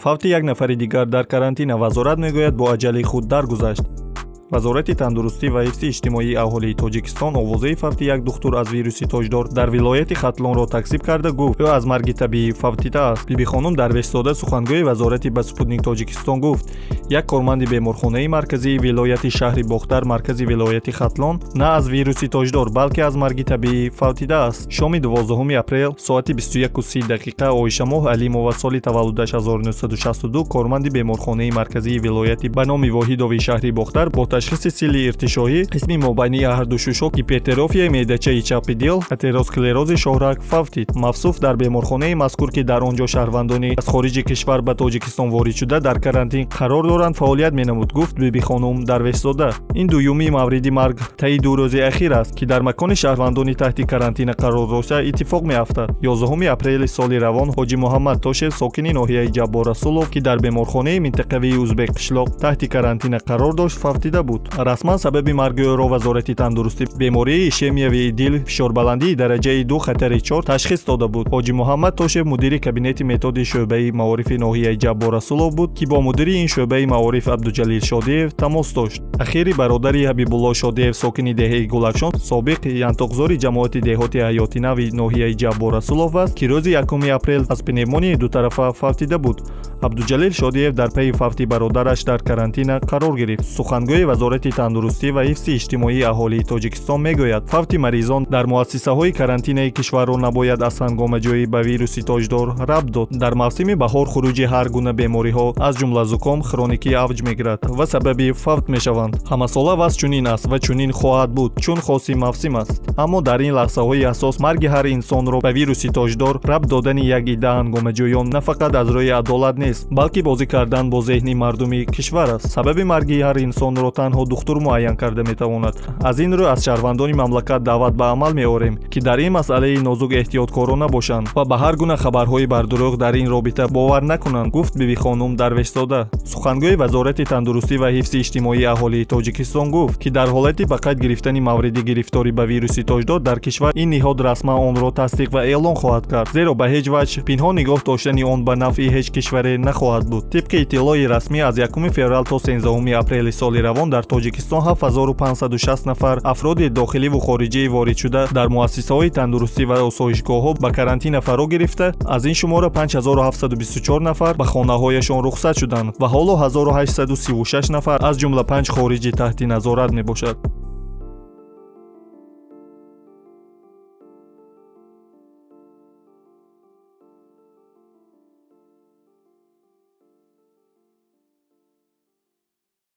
Фавти як нафари дигар дар карантина. Вазорат мегӯяд, бо аҷали худ даргузашт. Вазорати тандурустӣ ва ҳифзи иҷтимоии аҳолии Тоҷикистон овозаи фавти як духтур аз вируси тоҷдор дар вилояти Хатлонро такзиб карда гуфт, ӯ аз марги табиӣ фавтидааст. Бибихонум Дарвешзода, сухангӯи вазорати, ба «Спутник Тоҷикистон» гуфт, як корманди беморхонаи марказии вилояти шаҳри Бохтар, маркази вилояти Хатлон, на аз вируси тоҷдор, балки аз марги табиӣ фавтидааст. Шоми 12 апрел соати 21:30 дақиқа Оишамоҳ Алимова, соли таваллудаш 1962, корманди беморхонаи марказии вилояти ба номи Воҳидови шаҳри Бохтар, бо ташхиси сили иртишоҳӣ қисми мобайнии ҳарду шушҳо, гипертрофияи меъдачаи чапи дил, атеросклерози шоҳраг фавтид. Мавсуф дар беморхонаи мазкур, ки дар он ҷо шаҳрвандони аз хориҷи кишвар ба Тоҷикистон ворид шуда дар карантин қарор доранд, фаъолият менамуд, гуфт Бибихонум Дарвешзода. Ин дуюми мавриди марг таи 2 рӯзи ахир аст, ки дар макони шаҳрвандони таҳти карантина қарор дошта иттифоқ меафтад. 11 апрели соли равон Ҳоҷи Муҳаммад Тошев, сокини ноҳияи Ҷаббор Расулов, ки дар беморхонаи минтақавии Узбекқишлоқ таҳти карантина қарор дошт, фавтида буд. Расман сабаби марги ӯро Вазорати тандурустӣ бемории ишемиявии дил, фишорбаландии дараҷаи 2 хатари 4 ташхис дода буд. Ҳоҷи Муҳаммад Тошев мудири кабинети методи шӯъбаи маорифи ноҳияи Ҷаббор Расулов буд, ки бо мудири ин шӯъбаи маориф Абдуҷалил Шодиев тамос дошт. Ахири бародари Ҳабибулло Шодиев, сокини деҳаи Гулафшон, собиқ Янтоқзори ҷамоати деҳоти Ҳаёти Нави ноҳияи Ҷаббор Расулов аст, ки рӯзи 1 апрел аз пневмонияи дутарафа фавтида буд. Абдуҷалил Шодиев дар пайи фавти бародараш дар карантина қарор гирифт. Сухангӯи Вазорати тандурустӣ ва ҳифзи иҷтимоии аҳолии Тоҷикистон мегӯяд, фавти маризон дар муассисаҳои карантинаи кишварро набояд аз ҳангомаҷӯӣ ба вируси тоҷдор рабт дод. Дар мавсими баҳор хуруҷи ҳар гуна бемориҳо, аз ҷумла зуком, хроникӣ авҷ мегирад ва сабаби фавт мешаванд. Ҳамасола вазъ чунин аст ва чунин хоҳад буд, чун хоси мавсим аст. Аммо дар ин лаҳзаҳои ҳассос марги ҳар инсонро ба вируси тоҷдор рабт додани як идда ҳангомаҷӯён на фақат аз рӯи адолат нест, балки бозӣ кардан бо зеҳни мардуми кишвар аст. Сабаби марги ҳар инсонро танҳо духтур муайян карда метавонад. Аз ин рӯ аз шаҳрвандони мамлакат даъват ба амал меорем, ки дар ин масъалаи нозук эҳтиёткорона бошанд ва ба ҳар гуна хабарҳои бардурӯғ дар ин робита бовар накунанд, гуфт Бибихонум Дарвешзода. Сухангӯи Вазорати тандурустӣ ва ҳифзи иҷтимоии аҳолии Тоҷикистон гуфт, ки дар ҳолати ба қайд гирифтани мавриди гирифторӣ ба вируси тоҷдор дар кишвар, ин ниҳод расман онро тасдиқ ва эълон хоҳад кард, зеро ба ҳеҷ ваҷҳ пинҳон нигоҳ доштани он ба нафъи ҳеҷ кишваре нахоҳад буд. Тибқи иттилои расмӣ, аз 1 феврал то 13 апрели соли равон дар Тоҷикистон 7560 нафар афроди дохиливу хориҷии воридшуда дар муассисаҳои тандурустӣ ва осоишгоҳҳо ба карантина фаро гирифта, аз ин шумора 5724 нафар ба хонаҳояшон рухсат шуданд ва ҳоло 1836 нафар, аз ҷумла панҷ хориҷӣ, таҳти назорат мебошад.